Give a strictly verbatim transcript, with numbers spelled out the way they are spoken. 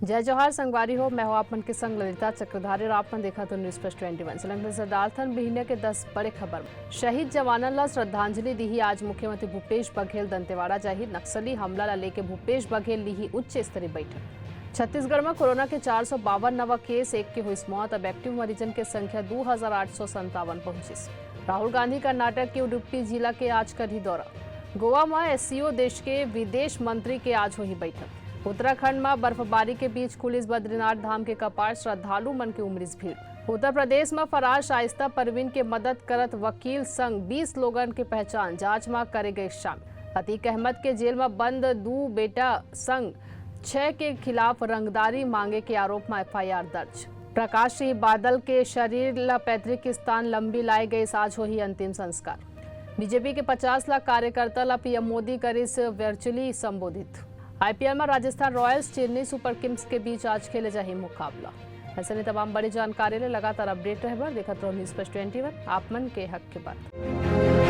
जय जोहार संगवारी हो, मैं हूं आप मन के संग ललिता चक्रधारी और आप मन देखत हो News Plus Twenty One। संलग्न नजर डालथन बिहनिया के दस बड़े खबर। शहीद जवानन ला श्रद्धांजलि दीही आज मुख्यमंत्री भूपेश बघेल, दंतेवाड़ा जाही। नक्सली हमला ला लेके भूपेश बघेल लीही उच्च स्तरीय बैठक। छत्तीसगढ़ में कोरोना के चार सौ बावन नवा केस, एक के होइस मौत। अब एक्टिव मरीजन के संख्या दू हजार आठ सौ संतावन पहुंचिस। राहुल गांधी कर्नाटक के उडुपी जिला के आज करही दौरा। गोवा म एससीओ देश के विदेश मंत्री के आज होही बैठक। उत्तराखंड म बर्फबारी के बीच खुलिस बद्रीनाथ धाम के कपाट, श्रद्धालु मन के उमड़िस भीड़। उत्तर प्रदेश म फरार शाइस्ता परवीन के मदद करत वकील संग बीस लोगन के पहचान, जांच म करे गए शामिल। अतीक अहमद के जेल म बंद दू बेटा संग छह के खिलाफ रंगदारी मांगे के आरोप म एफआईआर दर्ज। प्रकाश सिंह बादल के शरीर ल पैतृक स्थान लंबी लाए गइस, आज होही अंतिम संस्कार। बीजेपी के पचास लाख कार्यकर्ता ल पीएम मोदी करिस वर्चुअली संबोधित। आईपीएल म Rajasthan Royals Chennai super Kings के बीच आज खेले जाही मुकाबला। अइसने तमाम बड़ी जानकारी ले लगातार अपडेट रहे बर देखत रहो News Plus Twenty One, आप मन के हक के बात।